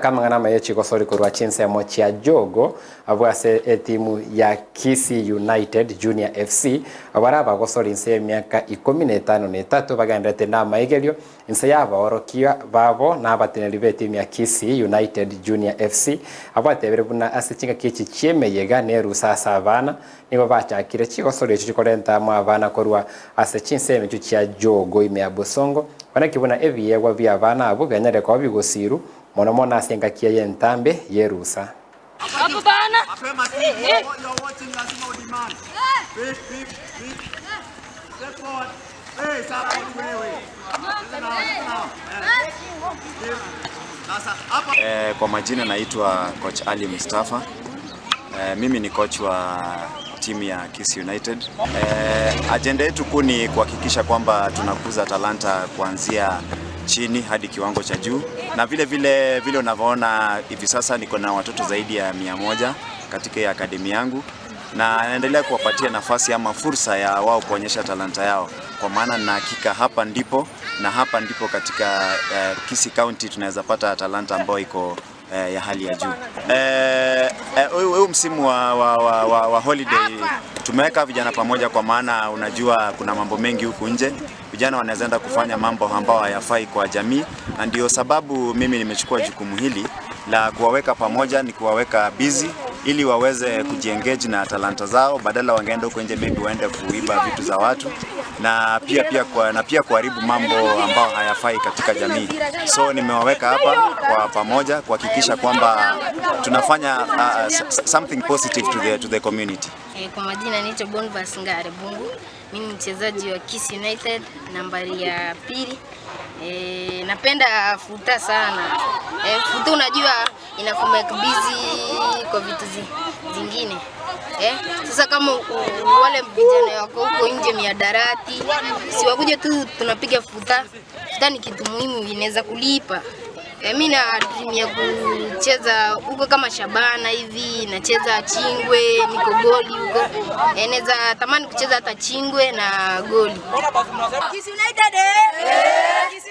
Amang'ana amaya chigosori korwa chinsemo chia Jogo abwo ase etimu ya Kisii United Junior FC abwo are abagosori inse y'emiaka ikomi na etano na etato bagenderete namaigerio inse y'abaorokia babo na abateneneri b'etimu ya Kisii United Junior FC abwo batebire buna ase chingaki echi chi'emeyega na erusa ase abana nigo bachakire chigosori echio chikorenta amo abana korwa ase chinsemo echio chia Jogo ime ya Bosongo Naki buna ebiegwa bi'abana abwo bianyare koba bigosiru, mono mono ase engaki eye entambe y'erusa. Kwa majina naitwa Coach Ali Mustafa. Mimi ni coach wa timu ya Kisii United. Ajenda yetu kuu ni kuhakikisha kwamba tunakuza talanta kuanzia chini hadi kiwango cha juu, na vile vile vile unavyoona hivi sasa niko na watoto zaidi ya 100 katika akademi yangu, na naendelea kuwapatia nafasi ama fursa ya wao kuonyesha talanta yao, kwa maana na hakika hapa ndipo na hapa ndipo katika Kisii County tunaweza pata talanta ambayo iko ya hali ya juu. Huu msimu wa holiday tumeweka vijana pamoja, kwa maana unajua kuna mambo mengi huku nje, vijana wanaweza enda kufanya mambo ambayo hayafai kwa jamii, na ndio sababu mimi nimechukua jukumu hili la kuwaweka pamoja, ni kuwaweka busy ili waweze kujiengage na talanta zao, badala wangeenda huko nje maybe waende kuiba vitu za watu na pia kuharibu mambo ambayo hayafai katika jamii. So nimewaweka hapa kwa pamoja kuhakikisha kwamba tunafanya something positive to the community. Kwa majina naitwa Bonvas Ngare Bungu. Mimi ni mchezaji wa Kisii United nambari ya pili. Napenda futa sana. Futa unajua inakumake busy kwa vitu zingine. Sasa kama wale vijana wako huko nje miadarati, si wakuje tu tunapiga futa. Futa ni kitu muhimu, inaweza kulipa. Mi na dream ya kucheza huko kama Shabana hivi, nacheza Chingwe, niko goli huko. Naweza tamani kucheza hata Chingwe na goli. Kisii United eh!